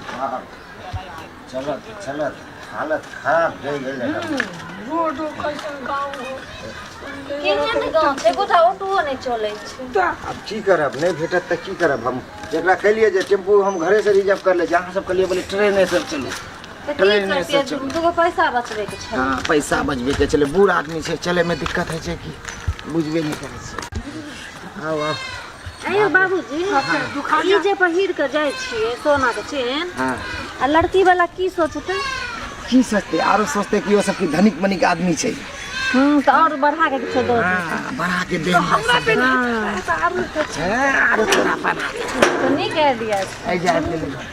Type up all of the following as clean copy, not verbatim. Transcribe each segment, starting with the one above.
बाप चलत चलत हालत खराब भए गेलै हन। रोडो कैसन गाँव हो। केहन गाँव छै, एगोटा ऑटोओ नहि चलै छै। आब की करब, नहि भेटत तऽ की करब हम? जकरा कहलियै जे टेम्पू हम घरेसँ रिजर्व कर लै छी, अहाँ सब कहलियै बोले ट्रेनेसँ चलू। तऽ की ट्रेनेसँ करतियै, चलू। दूगो पैसा बचबैके छै। हँ, पैसा बचबैके छलै। बूढ़ आदमी छै, चलैमे दिक्कत होइ छै कि बुझबे नहि करै छै। आउ आउ। आइयो बाबूजी, ई जे पहिर के जाइ छियै सोना के चेन, हँ, आ लड़की वाला की सोचतै? की सोचतै? आरो सोचतै कि ओ सब कि धनिक मनिक आदमी छै। तऽ आओर बढ़ा के किछो दऽ देतै। हँ, बढ़ा के दे। हमरा पे नहि तऽ आरो। आरो तोरा बना के। तऽ नीक आइडिया छै। एहि जे आबि गेलै घर।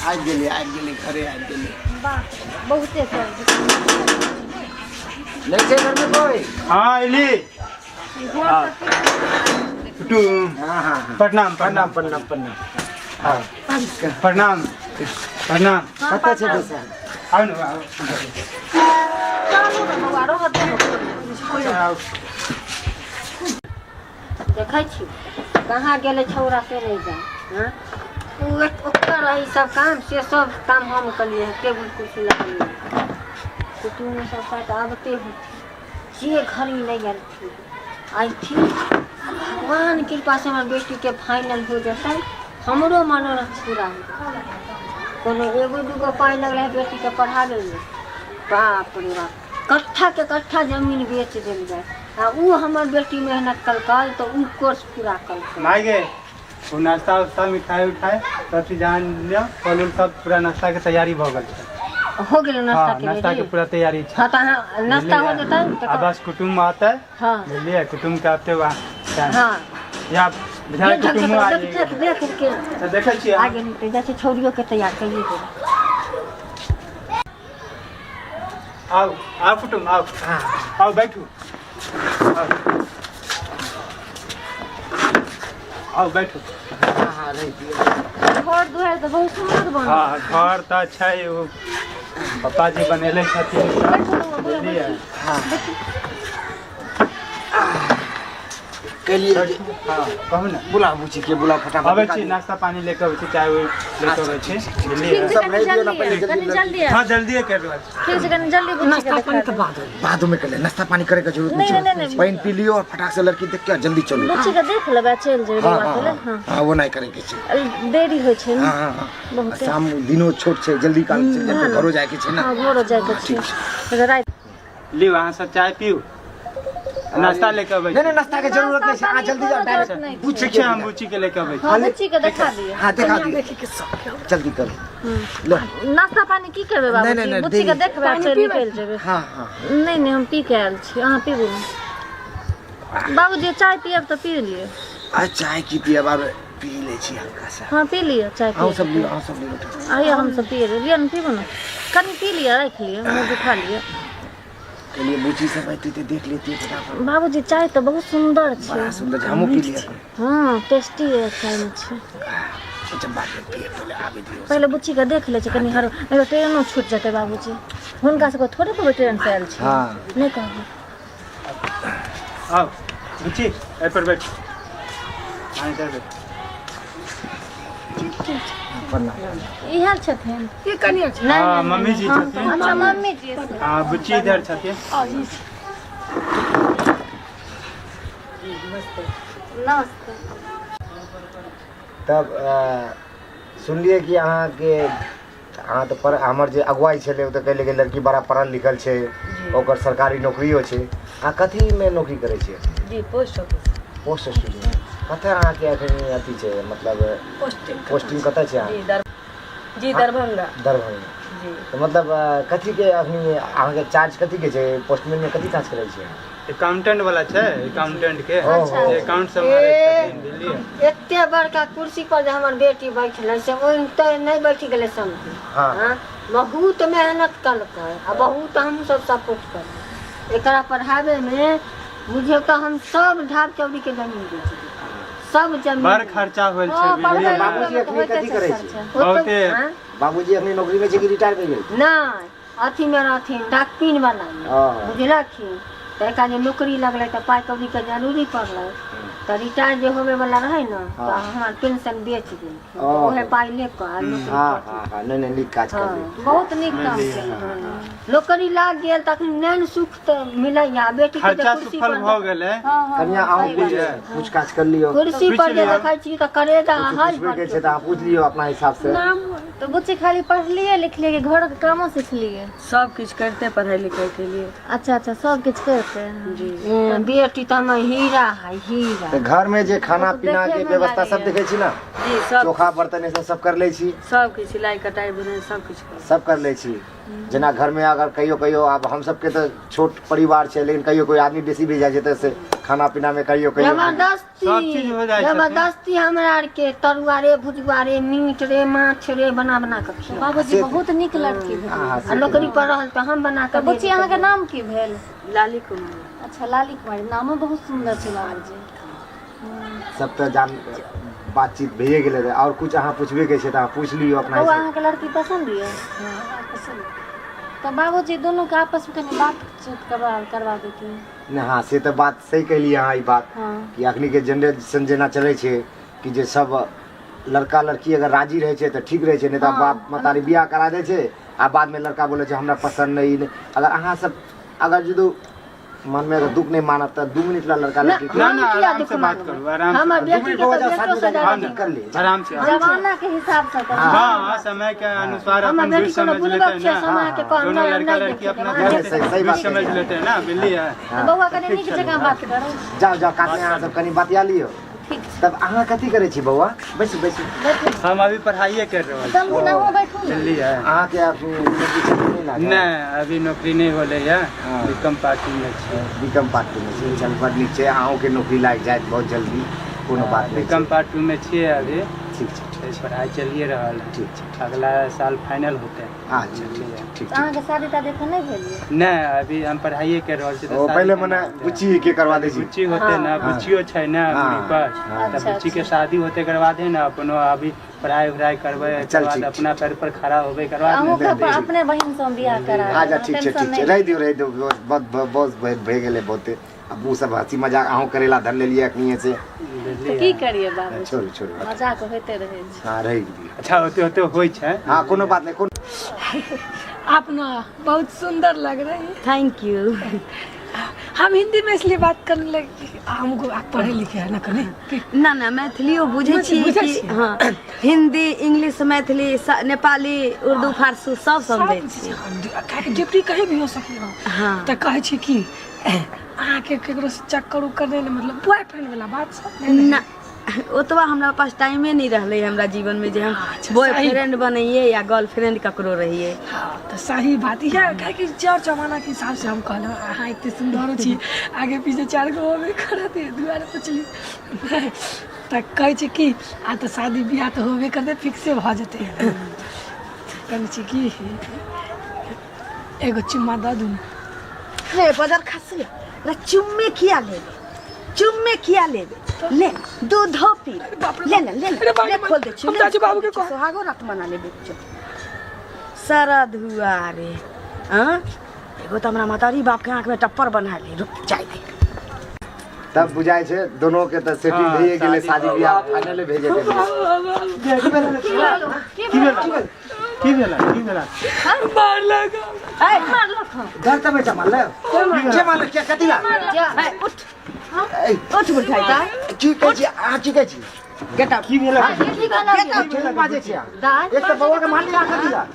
आबि गेलै, आबि गेलै, घरे आबि गेलै। बाप रे, बहुते कर। नहि छै घरमे कोइ? हाँ, अयली कुटुम। हाँ हाँ हाँ। प्रणाम। प्रणाम, प्रणाम, प्रणाम। हाँ, प्रणाम, प्रणाम। कतऽ छै पैसा? आउ ने, आउ। चलू ने बौआ, रहऽ दे। आउ। देखै छी कहाँ गेलै छौड़ा से नहि जाए। हँ, ओ ओकर रही सब काम, से सब काम हम केलियै हँ। टेबुल कुर्सी लगलियै। कुटुम्ब सब शायद आबते होथिन, जे घड़ी नहि अयथिन, अयथिन। भगवान कृपा से हमर बेटीके फाइनल हो जेतै, हमरो मनोरथ पूरा हो जेतै। कोनो एगो दूगो पाइ लगलै है बेटीके पढ़ाबैमे? बाप रे बाप, कट्ठा के कट्ठा जमीन बेच देल जाय आ उ हमर बेटी मेहनत कलकै तऽ उ कोर्स पूरा कलकै। माय गे, ओ नाश्ता उस्ता, मिठाई उठाई सब चीज आन लिअ, फल उल सब, पूरा नाश्ता के तैयारी भऽ गेल छै। हो गेलै नाश्ता? हाँ। के नाश्ता के रेडी? पूरा तैयारी छै। हाँ, तऽ अहाँ नाश्ता हो जेतै आ तऽ बस कुटुम्ब आते। हाँ। बुझलियै, कुटुम्ब के आते वहाँ। हाँ। या बुझाय देख कुटुम्बो आ देख देख देख के। तऽ देखै छियै। आगे नहीं तऽ जाइ छै, छौड़ियो के तैयार करिए देबै। आउ आउ कुटुम्ब, आउ आउ, बैठू, आउ आउ, बैठू। हाँ, रहि दियौ। घर दुआरि तऽ बहुत सुन्दर बनल। हाँ, घर तऽ छै, ओ पप्पा जी बनेले छथिन सब। बैठू बौआ, बौआ। बुझलियै? कहलियै जे हाँ, कहू ने। बुला बुची के बुला फटाफट। अबै छी, नाश्ता पानी लेके अबै छी, चाय उय लेके अबै छी, बुझलियै? ठीक छै। सब कनि रहि दियौ ने जल्दी पहिले, आउ, कनि जल्दी। जल्दी आउ। हाँ, जल्दिए कर रहल छी। ठीक छै, कनि जल्दी बुच्ची के नाश्ता देखा पानी तऽ देब। बाद होई। बाद में कर ले, नाश्ता पानी करे के जरूरत नहीं, नहीं नहीं, छै। नहीं। पानि पी लियो और फटाक से लड़की देख के जल्दी चलू। बुच्ची के देख लेबै आ चलि जेबै। हाँ। बौआ हाँ। के ले। हाँ। हाँ। हाँ, वो नहीं करे के छै। देरी होइ छै ने। हाँ हाँ हाँ। बहुते। शाम दिनो छोट छै, जल्दी काल चलि जाए, घरो जाए के छै ने। हाँ, घरो जाइके छै राति। लिउ, अहाँ सब चाय पीउ, नाश्ता लेके अबै नहीं छी। नहीं, नाश्ता के जरूरत नहीं छै, अहाँ जल्दी जाओ। कोनो जरूरत डायरेक्ट नहि। पूछे ठीक छै, हम बुच्ची के लेके अबै छी। हाँ, बुच्ची के देखा दियौ। हाँ, देखा दियौ। देखे के सब के हमरा। जल्दी करू लो। नाश्ता पानी की करबै नहीं, बाबूजी? नहीं, नहीं, बुच्ची के देरी। देखबै आ पानी चलि पीबै? निकलि जेबै। हाँ हाँ। नहि नहि, हम पी के आयल छी, अहाँ पीबू ने बाबूजी? चाय पियब तऽ पी लिअ। आ चाय की पियब, आब पी लै छी हल्का सा। हाँ, पी लिअ चाय। अहूँ पी सब लियौ, अहूँ सब लियौ। आइए, हम सब पी लिअ ने, पीबू ने, कनि पी लिअ, राखि लिअ, मुँह दुखा लिअ। कहलियै बुची सब अयतै तऽ देख लेतियै फटाफट। बाबूजी, चाय तऽ बहुत सुन्दर छै। बड़ा सुन्दर छै, हमहूँ पी लिअ। हँ, टेस्टी चाय छै। अच्छा, बादमे पियब, पहिले आबे दियौ। पहिले बुच्चीके देख लै छै कनि, हर नहि तऽ ट्रेनो छूटि जेतै बाबूजी। हुनका सबके थोड़े कहबै ट्रेन से आयल छी। हाँ। नहि कहबै। आउ बुच्ची, एहि पर बैठ, अहाँ इधर बैठ। प्रणाम। इएह छथिन? ई कनिया छै? नहि। हाँ, मम्मी जी छथिन। अच्छा, मम्मी जी। हाँ, बुच्ची इधर छथिन। आ, ई छै। नमस्ते। तब सुनलियै कि अहाँके अहाँ तऽ पर हमर जे अगुवाई छलै ओ तऽ कहले कि लड़की बड़ा पढ़ल लिखल छै, ओकर सरकारी नौकरियो छै। अहाँ कथीमे नौकरी करै छियै? जी, पोस्ट ऑफिस। पोस्ट ऑफिसमे। कतऽ अहाँके एखन अथी छै, मतलब पोस्टिंग? पोस्टिंग कतऽ छै जी। अहाँके? जी, दरभंगा। दरभंगा। जी। तऽ मतलब कथीके अखनी अहाँके चार्ज कथीके छै? पोस्टमैनमे कथी काज करै छियै? अकाउंटेंट वाला छै, अकाउंटेंट के। ओहो। जे अकाउंट सम्हारै छथिन, बुझलियै? एते बड़का कुर्सी पर जे हमर बेटी बैठलै से ओहि तऽ नहि बैठ गेलै समझू। हाँ। हाँ, बहुत मेहनत कलकै आ बहुत हमहूँ सब सपोर्ट करबै एकरा पढ़ाबैमे। बुझियौ तऽ हम सब ढाब चौरी के जमीन बेच देलियै, सब जमीन। बड़ खर्चा होल छै। हँ, पढ़बै बुझलियै? बाबूजी लिखबैमे तऽ अखनी होइते कथी छै करै छी? खर्चा। ओते- बहुते। हाँ? बाबूजी अखनी नौकरीमे छै कि रिटायर भए गेल? नहि, अथीमे रहथिन डाकपिन वाला मे। हँ। बुझलखिन, तऽ एकरा जे नौकरी लगलै तऽ पाइ कौड़ीके जरूरी पड़लै तऽ रिटायर जे होबेवला रहै ने तऽ हमर पेंशन बेच देलखिन ओ। उएह पाइ ले कऽ आ नौकरी हँ हँ हँ नहि नहि नीक काज करलियै बहुत नीक काम केलहुँ नौकरी लागि गेल तखन नैन सुख तऽ मिलैया बेटी के खर्चा तऽ कुर्सी सुफल पर भऽ गेलै हँ हँ कनिया अहूँ कुछ कुछ काज कर लियौ कुर्सी पर जे लिअ। देखै छी तऽ करेजा कुछ हाय पूछबे के छै तऽ अहाँ पूछि लियौ अपना हिसाब से तऽ बुच्ची खाली पढ़लियै लिखलियै कि घरके कामो सिखलियै सब किछु करिते पढ़ाइ लिखाइ केलियै अच्छा अच्छा सब किछु करिते जी बेटी तऽ हमर हीरा है हीरा तऽ घर में जे खाना पीना के देखैमे व्यवस्था सब लागैया। देखै छी ना जी सब चोखा बर्तन ई सब सब कर लै छी सब किछु सिलाइ कटाइ बुनाइ सब किछु करै सब कर लै छी जेना घर में अगर कहियो कहियो आब हम सबके तऽ छोट परिवार छै लेकिन कहियो कोई आदमी बेसी भी जाइ छै तऽ से खाना पीना में कहियो कहियो जबरदस्ती सब चीज हो जाइ छथिन। जबरदस्ती हमरा आरके तरुआ रे भुजुआ रे मीट रे माछ रे बना बना कऽ खिया बाबूजी से- बहुत नीक लड़की भेल हाँ, आ नौकरी पर रहल तऽ हम बना तऽ कऽ बुच्ची अहाँके नाम की भेल लाली कुमारी अच्छा लाली कुमारी नामो बहुत सुन्दर छै बाबूजी सब तऽ जान बातचीत भइए गेलै रहै आओर कुछ अहाँ पुछबे के छै तऽ अहाँ पूछि लियौ अपना बौआ हिसाब अहाँके लड़की पसन्द यऽ तऽ बाबूजी दुनूके आपसमे कनि बातचीत करवा करवा देतियै नहि हँ से तऽ बात सही कहलियै अहाँ ई बात हँ कि अखनीके जेनरेशन जेना चलै छै कि जे सब लड़का लड़की अगर राजी रहै छै तऽ ठीक रहै छै नहि तऽ हँ। बाप महतारी बियाह करा दै छै आ बादमे लड़का बोलै छै हमरा पसन्द नहि ई नहि अगर अहाँ सब अगर यदि मनमे अगर दुःख नहि मानब तऽ 2 मिनट ला लड़का लड़की के ना ना हम किया आराम दुख से बात मानबै? करू आराम से हमर दू बेटी मिनट के हो तऽ जाओ बेटो साथ से में ज्यादा जाके कर ली आराम से जमाना के हिसाब से तऽ हाँ हाँ समय के अनुसार हमर अपन बेटी बुझ कोनो समझ बुड़बक लेते छै हैं ना समय के कहब दोनों नहि लड़का नहि लड़की अपना देखबै। नहीं, सही- सही बुझ बात समझ है। लेते हैं ना बुझलियै तऽ बौआ कनि नीक जकाँ बात करू जाओ जाओ कातमे अहाँ सब कनि बतिया लियौ ठीक छै तब अहाँ कथी करै छी बौआ बैसू बैसू बैठू हम अभी पढ़ाइए कर रहल छी समझी अहूँ बैठू ने बुझलियै अहाँके आब नौकरी चाकरी नहि लागल नहि अभी नौकरी नहि होलै है हाँ। बीकॉम पार्टी में छियै बीकॉम पार्ट टू में छी चल बड नीक छै अहूँके नौकरी लागि जायत बहुत जल्दी कोनो बात नहि बीकॉम छै पार्ट टू में छियै अभी ठीक छै ठीक छै पढ़ाई चलिए रहल है ठीक छै अगला साल फाइनल होते अच्छा ठीक छै ठीक तऽ अहाँके शादी तादी एखन नहि भेल यऽ नहि अभी हम पढ़ाइए कर रहल छी ओ पहिले मने बुच्ची के करवा दै छी बुच्ची होते ना हाँ। बुच्चियो छै ना हाँ। अमरी पर हाँ। तऽ अच्छा, बुच्ची के शादी होते एकर बादे ना अपनो अभी पढ़ाई उढ़ाई करबै एकर चल, बाद ठीक, अपना पैर पर खड़ा होबै एकर बाद अहूँके ने अपने बहिन से हम बियाह करा अच्छा देब, ठीक छै टेंशन ठीक छै नहि रहि दियौ रहि दियौ बहुत बहुत बहुत भए गेलै बहुते आब ओ सब हँसी मजाक अहूँ करेला धर लेलियै अखनिये से तऽ की करियै बाबू छोड़ू छोड़ू मजाक होइते रहै छै हाँ रहि दियौ अच्छा होते होते होइ छै हाँ कोनो बात नहि कोनो आप ना बहुत सुंदर लग रही है thank you हम हिंदी में इसलिए बात करने लगे कि हमको आप पढ़े लिखे है ना कहीं ना ना मैथिलियो बुझै छियै बुझै कि छियै। हँ हिंदी इंग्लिश मैथिली नेपाली उर्दू फारसी सब समझै छियै काहे डिप्टी कहीं भी हो सकी हो हाँ। तऽ कहै छी कि अहाँके केकरो से चक्कर उक्कर नहि ने मतलब बॉयफ्रेंड वाला बात सब नहि ने? ना ओतबा हमरा पास टाइमे नहि रहलै हमरा जीवनमे जे हम अच्छा, बॉयफ्रेंड बनैयै या गर्लफ्रेंड ककरो रहियै हाँ तऽ सही बात इएह काहेकि जर जमानाके हिसाबसँ हम कहलहुँ अहाँ एते सुन्दरो छी आगे पीछे चारि गो होबे करत एहि दुआरे पुछली तऽ कहै छै कि आ तऽ शादी बियाह तऽ होबे करतै फिक्से भऽ जेतै कहै छी कि एगो चुम्मा दऽ दू ने रे बजर खसिया रे चुम्मे किया लेबे चुम्मे किया लेबे ले दूधो पी बाप रे ले ले ले अरे बाप रे ले खोल दे छी हम चाची बाबू के कह- सोहागो रात मना लेबे चल शरद हुआ रे हाँ एगो तऽ हमरा मतारी बापके आँखिमे टप्पर बना ले रुक जाय दे तब बुझाइ छै दोनों के तऽ सेटिंग हाँ, भइए गेलै शादी शादी बियाह फाइनले भए जेतै की भेला की भेला की भेला मार लगा घर तऽ बेटा मारले के मारले के कथी ला उठ ए, उठ बुढ़ाई ता की कहै छी अहाँ की कहै छी गेट अप की भेला की बाजै छी अहाँ एक तऽ बौआ के मारली अहाँ कथी ला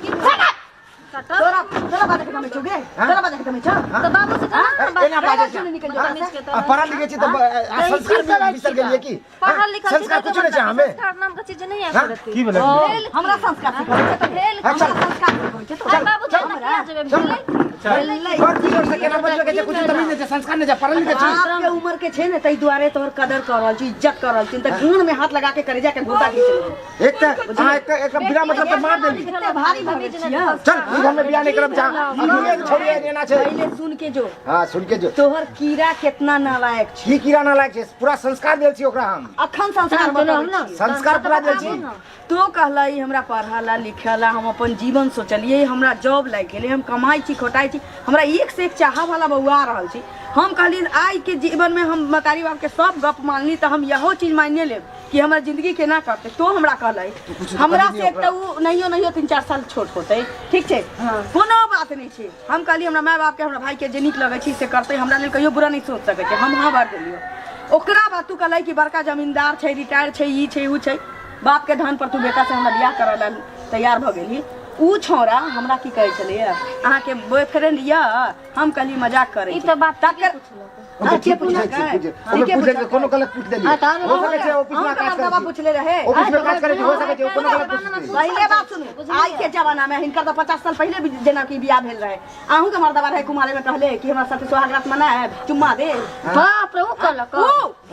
तोरा तोरा बात के कमे छौ गे तोरा बात के कमे छौ तऽ बाबू से कहाँ ए, एना बाजै छी निकल जाओ आ पढ़ल लिखै छी तऽ आ, संस्कार भी बिसर गेलियै की पढ़ल लिखल छी संस्कार कुछो नहि छै हमे संस्कार नाम के चीज नहीं हाँ? आबि रहती की भेला हमरा संस्कार सिखबै छै तऽ भेल हाँ, चल संस्कार सिखबै छै अरे बाबू चल ना किया जेबै भेलै भेलै घर की से केना बजबै के छै कुछो तमीज नहि छै संस्कार नहि छै पढ़ल लिखल छी आपके उम्र के छै ने ताहि दुआरे तोहर कदर कर रहल छी इज्जत कर रहल छी तऽ घून में हाथ लगा के करेजा के घोटा घीच लेलहुँ। एक तऽ अहाँ एक तऽ एक बिना मतलब के मार देली कते भारी भऽ गेल छियै चल ई घर में बियाह नहीं करब जा अखनिये के छोड़िए एना छै पहिले सुन के जो हां सुन के जो तोहर कीड़ा केतना नालायक छै की कीड़ा ना लायक छै पूरा संस्कार देल छी ओकरा हम अखन संस्कार बतबै छी। संस्कार पूरा देल छी तो कहलही हमरा पढ़ला लिखला हम अपन जीवन सोचलियै हमरा जॉब लागि गेलै हम कमाइ छी खोटाइ छी छी। हमरा एक से एक चाह वाला बौआ रहल छी। हम कहली आइ के जीवन में हम मतारी बाप के सब गप मानली, तऽ हम इहो चीज मानिए लेब कि हमर जिंदगी केना कटतै। तो हमरा कहलै तू कुछ हमरा कहली से ओकरा? तऽ उ नहियो नहियो 3-4 साल छोट होतै, ठीक छै, कोनो बात नहि छै। हम कहली हमरा माय बाप के, हमरा भाई के जे नीक लगै छै से करतै, हमरा लेल कहियो बुरा नहि सोच सकै छै। हम हाँ भर देलियै। ओकरा बाद तू कहलै कि बड़का जमींदार छै, रिटायर छै, ई छै उ छै, बाप के धन पर तू बेटा से हमरा बियाह करऽ लेल तैयार भऽ गेली। उ छौड़ा हमरा की कहै छलैया, अहाँके बॉयफ्रेंड यऽ? हम कहली मजाक करै ई छी। तऽ बात तकर ठीके पुछलक। हम तऽ ठीक पूछै छी, पूछलकै। पूछै ठीके ओकरा पूछै पूछलकै। कोनो गलत पूछ देलियै। हाँ, तऽ हम- हो सकै छै ओ पिछला अहूँ के काज मर्दबा करै छै। पूछले रहे। ओ पिछला काज करै छै, हो सकै छै ओ कोनो गलत पूछ देलियै। पहिले बात सुनू, आइ के जमाना में हिनकर तऽ 50 साल पहिले भी जेना कि बियाह भेल रहे, अहूँ के मर्दबा रहे कुमारे में, कहले कि हमरा साथे सोहाग रात मनायब, चुम्मा दे। बाप रे, उ कहलक। उ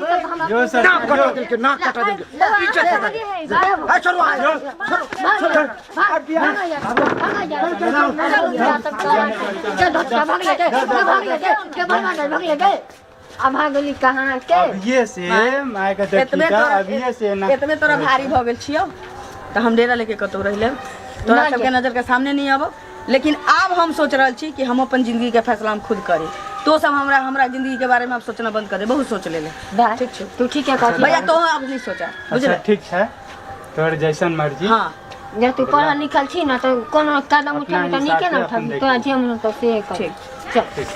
ई तऽ हमरा जो सर नाक कटा देलकै, नाक कटा देलकै। इज्जत कटा देलकै। ए, छोड़ू, आ, छोड़ू। कहाँ के अभिये से माय के देखी एतबे तऽ तोरा अभिये से ना एतबे तोरा भारी भऽ गेल छियौ तऽ हम डेरा लेके कतहु रहि लेब, तोरा नहि सबके गे। नजर के सामने नहीं आबो। लेकिन आब हम सोच रहल छी कि हम अपन जिंदगी के फैसला हम खुद करी। तो सब हमरा हमरा जिंदगी के बारे में अब सोचना बंद कर दे, बहुत सोच लेले। ठीक छै, तू ठीक है कहती। भैया तो अब नहीं सोचा, अच्छा बुझले? ठीक छै, तोहर जैसन मर्जी। हाँ, जब तू पढ़ल लिखल छी ना तऽ कोनो कदम अपना उठेबी तऽ हिसाब नीके से ने अपन उठेबी, देखी। तोरा जे मन होतौ से कर। ठीक। चल। ठीक।